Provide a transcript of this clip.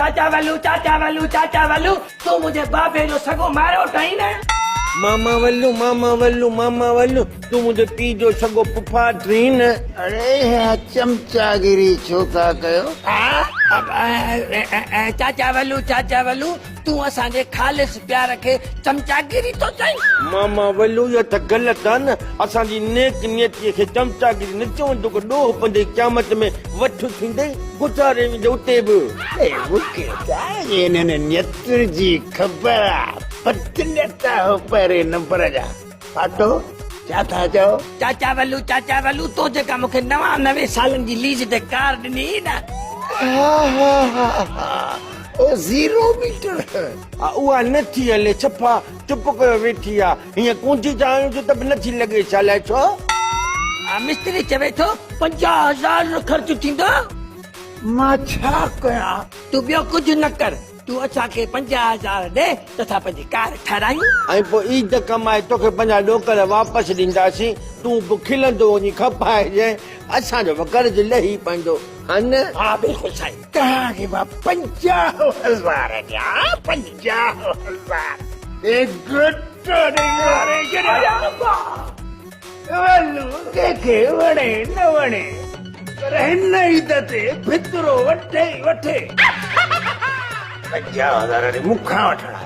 چاچا ولو، چاچا ولو، چاچا ولو، تون منهنجي بابي جو سڳو ماروٽ آهين نه؟ ماما ولو، ماما ولو، ماما ولو، تون منهنجي پيء جو سڳو پڦاٽ آهين نه؟ اڙي اها چمچاگيري ڇو ٿا ڪيو؟ چاچا ولو، چاچا ولو، تون اسان جي خالص پيار کي چمچاگيري ٿو چئين؟ ماما ولو اهو ته غلط آ نه، اسان جي نيڪ نيتيء کي چمچاگيري نه چوندو ڪو ڏوهه پوندئي قيامت ۾ وٺ ٿيندئي، گذاري ويندي اتي به. اڙي مون کي ته انهن نيتن جي خبر آ، بدنيت آهو پهرين نمبر جا. پاٽو، ڇا ٿا چئو؟ چاچا ولو، چاچا ولو، تو جيڪا مون کي 99 سالن جي ليز تي ڪار ڏني هئي نه. ها ها ها ها، او زيرو ميٽر. ها اها نه ٿي هلي، صفا چپ ڪيو ويٺي آ. هيئن ڪونجي جا آهيون جو ته به نه ٿي لڳي، ڇا لاء ڇو؟ ها مستري چوي ٿو 50 هزار خرچ ٿيندو. مان ڇا ڪيان؟ تون ٻيو ڪجهه نه ڪر. تون اسان کي 50 هزار ڏي ته اسان پنهنجي ڪار ٺهرايون. ۽ پوء عيد ڪمائي توکي پنهنجا ڏوڪڙ واپس ڏينداسين، تون به کلندو وڃي کپائجانء، اسان جو به قرض لهي پوندو، ها نه؟ ها بلڪل سائين. توهان کي مان 50 هزار ڏيان، 50 هزار. اي گهٽو ڏيکاري ڇڏيان. ولو ڪنهن کي وڻي نه وڻي پر هن عيد تي ڀترو وٺي ئي وٺي. 50 هزار وري مون کان وٺڻا.